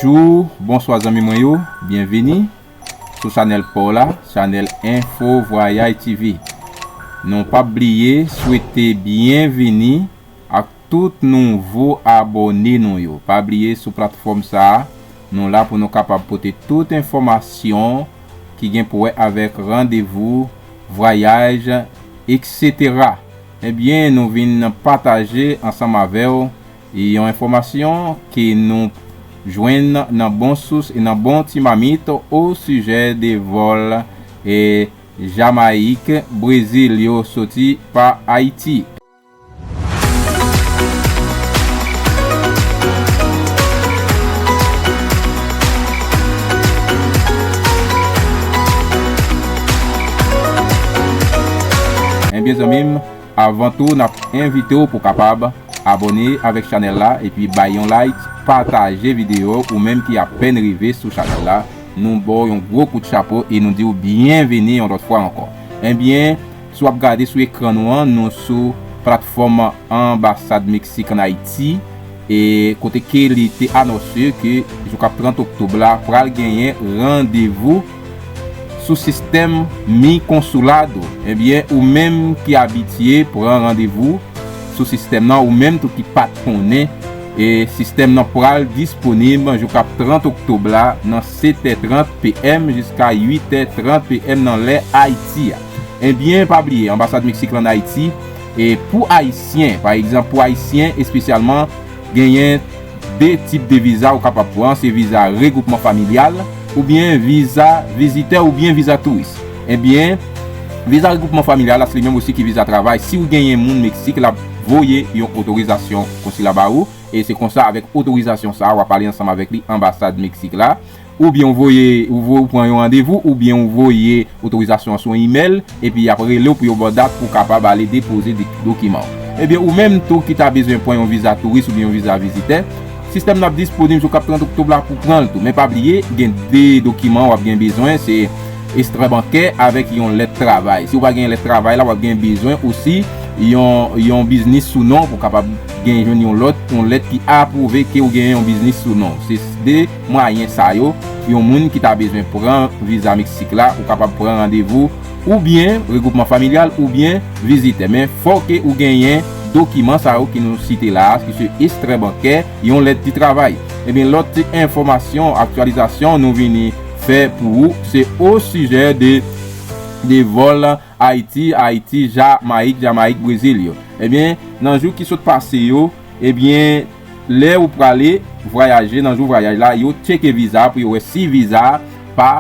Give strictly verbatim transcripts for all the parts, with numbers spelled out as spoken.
Bonjou, bonswa zanmi mwen yo, byenvini sou chanèl pa w la, chanèl Info Voyage T V. Nou p ap bliye swete byenvini ak tout nouvo abòne nou yo. Pa bliye sou platfòm sa a, nou la pou nou kapab pote tout enfòmasyon ki gen pou wè avèk randevou, vwayaj, etsetera. Ebyen, nou vin pataje ansanm avè w yon enfòmasyon ke nou jwenn nan bon sous e nan bon ti mamit o sijè de vòl e Jamayik, Brezil yo soti pa Ayiti. Ebyen zanmi m, avan tou n ap envite w pou w kapab abòne avèk chanèl la epi bay yon like, pataje videyo ou menm ki apèn rive sou chanèl la. Nou ba w yon gwo kout chapo e nou di w byenveni yon lòt fwa ankò. Ebyen, si w ap gade sou ekran nou an, nou sou platfòm Anbasad Meksik ann Ayiti, e kote ke li te anonse ke jou k ap trant oktòb la pral genyen randevou sou sistèm Mi Consulado. Ebyen, ou menm ki abitye pran randevou sou sistèm nan, ou menm tou ki pa t konnen, e sistèm nan pral disponib jou k ap trant oktòb la nan sèt è trant P M jiska uit è trant P M nan lè Ayiti a. Ebyen, pa bliye, Anbasad Meksik la ann Ayiti, e pou Ayisyen, pa egzanp, pou Ayisyen espesyalman, genyen de tip de viza ou kapab pran, se viza regwoupman familyal, oubyen viza vizitè, oubyen viza touris. Ebyen, viza regwoupman familyal la, se li menm osi ki viza travay. Si w genyen moun Meksik, l ap voye yon otorizasyon konsila ba ou, e se konsa, avèk otorizasyon sa a, w ap ale ansanm avèk li anbasad Meksik la, oubyen w voye, ou vo-, ou pran yon randevou, oubyen w voye otorizasyon an sou yon imèl, epi y ap rele w pou yo ba w dat pou w kapab ale depoze de-, dokiman w. Ebyen, ou menm tou ki ta bezwen pran yon viza touris oubyen yon viza vizitè, sistèm nan ap disponib jou k ap trant oktòb la pou pran l tou. Men pa bliye, gen de dokiman w ap gen bezwen, se ekstrè bankè avèk yon lèt travay. Si w pa gen lèt travay la, w ap gen bezwen osi yon, yon biznis sou non w pou w kapab gen, jwenn yon lòt, yon lèt ki apwouve ke w gen yon biznis sou non w. Se de mwayen sa yo, yon moun ki ta bezwen pran viza Meksik la, ou kapab pran randevou, oubyen regwoupman familyal, oubyen vizitè. Men fò ke ou genyen dokiman sa yo ke nou site la a, ki se ekstrè bankè, yon lèt di travay. Ebyen, lòt ti enfòmasyon, aktyalizasyon nou vini fè pou ou, se o sijè de, de vòl Ayiti, Ayiti, Jamayik, Jamayik, Brezil yo. Ebyen, nan jou ki sot pase yo, ebyen, lè ou prale vwayaje nan jou vwayaj la, yo tcheke viza pou yo wè si viza a pa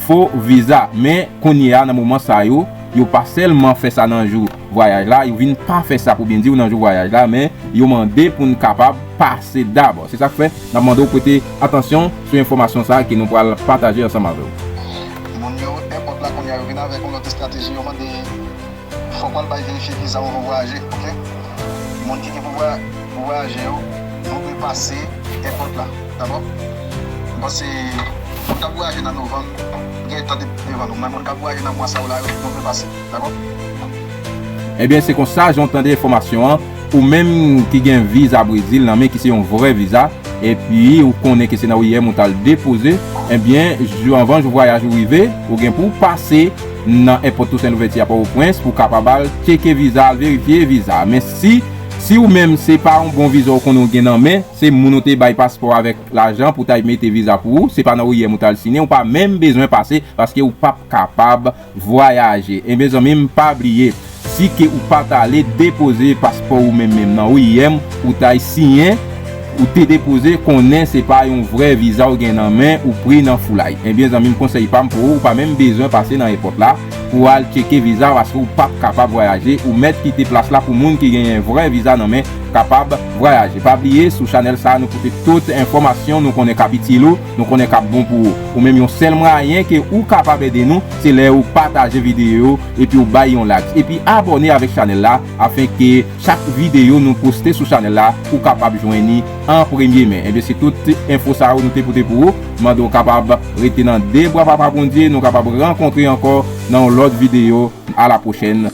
fo viza. Men kounye a, nan moman sa yo, yo pa sèlman fè sa nan jou vwayaj la, yo vin pa fè sa, pou byen di w, nan jou vwayaj la, men yo mande pou n kapab pase dabò. Se sa k fè n ap mande w prete atansyon sou enfòmasyon sa a ke nou pral pataje ansanm avè w. Moun yo, èpòt la kounye a, yo vin avèk yon lòt estrateji, yo mande fòk w al bay verifye viza w anvan w vwayaje, oke? Moun ki gen pou vwaya-, pou vwayaje yo, nou dwe pase èpòt la, dakò? M panse moun k ap vwayaje nan novanm gen tan de-, devan nou, men moun k ap vwayaje nan mwa sa yo la, yo, nou dwe pase, dakò? Ebyen, se konsa, jan w tande enfòmasyon an, ou menm ki gen viza Brezil nan men, ki se yon vrè viza, epi ou konnen ke se nan O I M ou t al depoze, ebyen, jou, anvan jou vwayaj ou rive, ou gen pou w pase nan èpòt Toussaint Louverture a Pòtoprens pou w kapab al tcheke viza, al verifye viza. Men si, si ou menm se pa yon bon viza ou konnen ou gen nan men, se moun ou te bay paspò avèk lajan pou w ta mete viza pou ou, se pa nan O I M ou t al siyen, ou pa menm bezwen pase paske ou p ap kapab vwayaje. Ebyen, zanmi m, pa bliye, si ke ou pa t ale depoze paspò ou menm menm nan O I M, ou t al siyen, ou te depoze, konnen se pa yon vrè viza ou gen nan men, ou pri nan foulay. Ebyen, zanmi m, konsèy pa m pou ou, ou pa menm bezwen pase nan èpòt la pou al tcheke viza, paske ou p ap kapab vwayaje, ou mèt kite plas la pou moun ki genyen vrè viza nan men kapab vwayaje. Pa bliye, sou chanèl sa a, nou pote tout enfòmasyon nou konnen k ap itil ou, nou konnen k ap bon pou ou. Ou menm, yon sèl mwayen ke ou kapab ede nou, se lè ou pataje videyo yo epi ou bay yon like. Epi abòne avèk chanèl la, afenke chak videyo nou poste sou chanèl la, ou kapab jwenn li an premye men. Ebyen, se tout enfo sa yo nou te pote pou ou. Mande w kapab rete nan de bra Papa Bondye, nou kapab rankontre ankò nan yon lòt videyo. A la pwochèn.